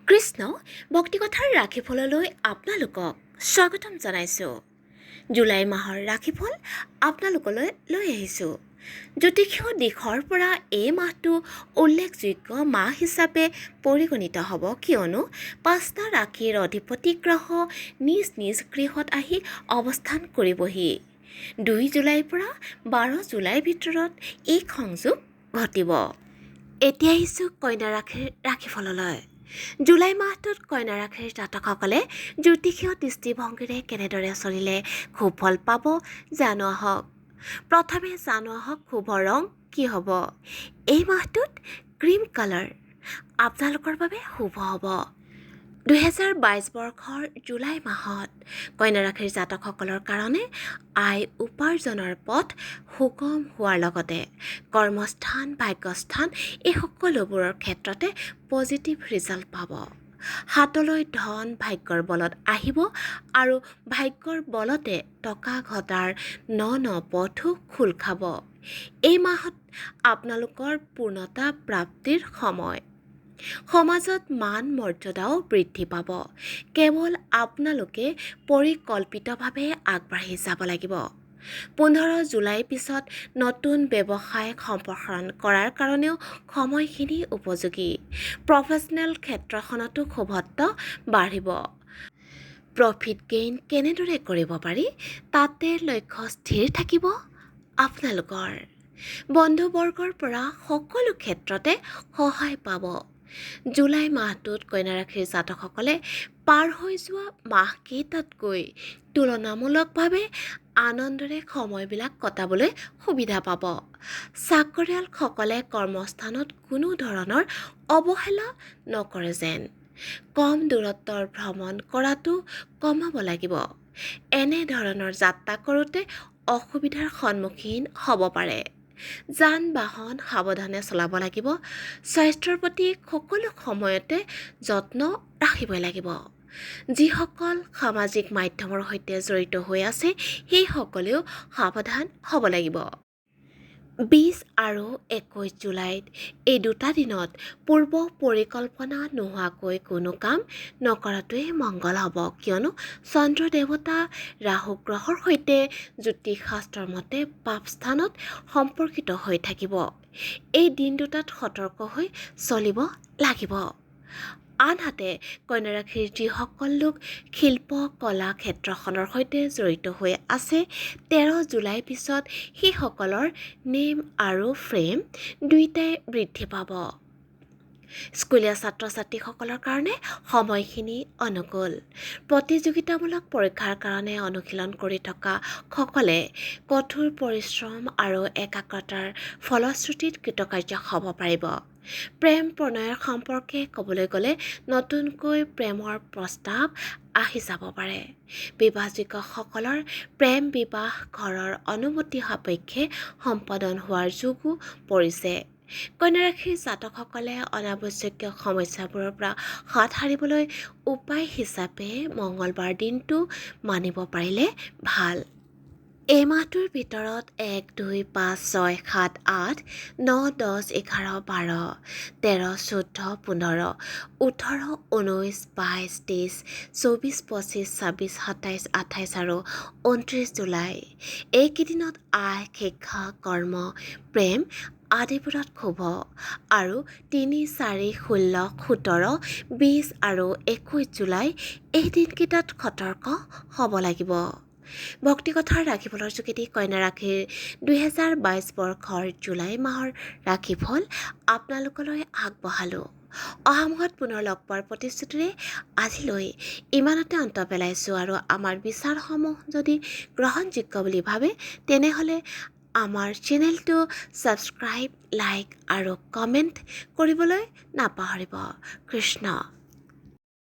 কৃষ্ণ। ভক্তিকথাৰ ৰাশিফললৈ আপোনালোকক স্বাগতম জনাইছোঁ। জুলাই মাহৰ ৰাশিফল আপোনালোকলৈ লৈ আহিছোঁ। জ্যোতিষীয় দিশৰ পৰা এই মাহটো উল্লেখযোগ্য মাহ হিচাপে পৰিগণিত হ'ব, কিয়নো পাঁচটা ৰাশিৰ অধিপতি গ্ৰহ নিজ নিজ গৃহত আহি অৱস্থান কৰিবহি। 2 জুলাইৰ পৰা 12 জুলাইৰ ভিতৰত এই সংযোগ ঘটিব। এতিয়া আহিছোঁ কন্যা ৰাশিৰ ৰাশিফললৈ। জুলাই মাহটোত কন্যা ৰাশিৰ জাতকসকলে জ্যোতিষীয় দৃষ্টিভংগীৰে কেনেদৰে চলিলে সুফল পাব, জানো আহক। প্ৰথমে জানো আহক শুভ ৰং কি হ'ব। এই মাহটোত ক্ৰীম কালাৰ আপোনালোকৰ বাবে শুভ হ'ব। 2022 বৰ্ষৰ জুলাই মাহত কন্যা ৰাশিৰ জাতকসকলৰ কাৰণে আয় উপাৰ্জনৰ পথ সুগম হোৱাৰ লগতে কৰ্মস্থান, ভাগ্যস্থান, এই সকলোবোৰৰ ক্ষেত্ৰতে পজিটিভ ৰিজাল্ট পাব। হাতলৈ ধন ভাগ্যৰ বলত আহিব আৰু ভাগ্যৰ বলতে টকা ঘটাৰ ন ন পথো খোল খাব। এই মাহত আপোনালোকৰ পূৰ্ণতা প্ৰাপ্তিৰ সময়। সমাজত মান মৰ্যাদাও বৃদ্ধি পাব। কেৱল আপোনালোকে পৰিকল্পিতভাৱে আগবাঢ়ি যাব লাগিব। 15 জুলাইৰ পিছত নতুন ব্যৱসায় সম্প্ৰসাৰণ কৰাৰ কাৰণেও সময়খিনি উপযোগী। প্ৰফেচনেল ক্ষেত্ৰখনতো শুভত্ব বাঢ়িব। প্ৰফিট গেইন কেনেদৰে কৰিব পাৰি, তাতে লক্ষ্য স্থিৰ থাকিব আপোনালোকৰ। বন্ধুবৰ্গৰ পৰা সকলো ক্ষেত্ৰতে সহায় পাব। জুলাই মাহটোত কন্যা ৰাশিৰ জাতকসকলে পাৰ হৈ যোৱা মাহকেইটাতকৈ তুলনামূলকভাৱে আনন্দৰে সময়বিলাক কটাবলৈ সুবিধা পাব। চাকৰিয়ালসকলে কৰ্মস্থানত কোনো ধৰণৰ অৱহেলা নকৰে যেন। কম দূৰত্বৰ ভ্ৰমণ কৰাটো কমাব লাগিব। এনেধৰণৰ যাত্ৰা কৰোঁতে অসুবিধাৰ সন্মুখীন হ'ব পাৰে। যান বাহন সাৱধানে চলাব লাগিব। স্বাস্থ্যৰ প্ৰতি সকলো সময়তে যত্ন ৰাখিবই লাগিব। যিসকল সামাজিক মাধ্যমৰ সৈতে জড়িত হৈ আছে, সেইসকলেও সাৱধান হ'ব লাগিব। 20 আৰু 21 জুলাইত এই দুটা দিনত পূৰ্ব পৰিকল্পনা নোহোৱাকৈ কোনো কাম নকৰাটোৱেই মংগল হ'ব, কিয়নো চন্দ্ৰ দেৱতা ৰাহু গ্ৰহৰ সৈতে জ্যোতিষ শাস্ত্ৰৰ মতে পাপ স্থানত সম্পৰ্কিত হৈ থাকিব। এই দিন দুটাত সতৰ্ক হৈ চলিব লাগিব। আনহাতে কন্যা ৰাশিৰ যিসকল লোক শিল্প কলা ক্ষেত্ৰখনৰ সৈতে জড়িত হৈ আছে, 13 জুলাইৰ পিছত সেইসকলৰ নেম আৰু ফেম দুয়োটাই বৃদ্ধি পাব। স্কুলীয়া ছাত্ৰ ছাত্ৰীসকলৰ কাৰণে সময়খিনি অনুকূল। প্ৰতিযোগিতামূলক পৰীক্ষাৰ কাৰণে অনুশীলন কৰি থকা সকলে কঠোৰ পৰিশ্ৰম আৰু একাগ্ৰতাৰ ফলশ্ৰুতিত কৃতকাৰ্য হ'ব পাৰিব। প্ৰেম প্ৰণয়ৰ সম্পৰ্কে ক'বলৈ গ'লে নতুনকৈ প্ৰেমৰ প্ৰস্তাৱ আহি যাব পাৰে। বিবাহযোগ্যসকলৰ প্ৰেম বিবাহ ঘৰৰ অনুমতি সাপেক্ষে সম্পাদন হোৱাৰ যোগো পৰিছে। কন্যা ৰাশিৰ জাতকসকলে অনাৱশ্যকীয় সমস্যাবোৰৰ পৰা হাত সাৰিবলৈ উপায় হিচাপে মঙলবাৰ দিনটো মানিব পাৰিলে ভাল। এই মাহটোৰ ভিতৰত 1, 2, 5, 6, 7, 8, 9, 10, 11, 12, 13, 14, 15, 18, 19, 22, 23, 24, 25, 26, 27, 28 আৰু 29 জুলাই, এইকেইদিনত আয়, শিক্ষা, কৰ্ম, প্ৰেম আদিবোৰত শুভ আৰু 3, 4, 16, 17, 20 আৰু 21 জুলাই, এই দিনকেইটাত সতৰ্ক হ'ব লাগিব। ভক্তিকথাৰ ৰাশিফলৰ যোগেদি কন্যা ৰাশিৰ 2022 বৰ্ষৰ জুলাই মাহৰ ৰাশিফল আপোনালোকলৈ আগবঢ়ালোঁ। অহা মাহত পুনৰ লগ পোৱাৰ প্ৰতিশ্ৰুতিৰে আজিলৈ ইমানতে অন্ত পেলাইছোঁ। আৰু আমাৰ বিচাৰসমূহ যদি গ্ৰহণযোগ্য বুলি ভাবে, তেনেহ'লে আমাৰ চেনেলটো ছাবস্ক্ৰাইব, লাইক আৰু কমেণ্ট কৰিবলৈ নাপাহৰিব। কৃষ্ণ।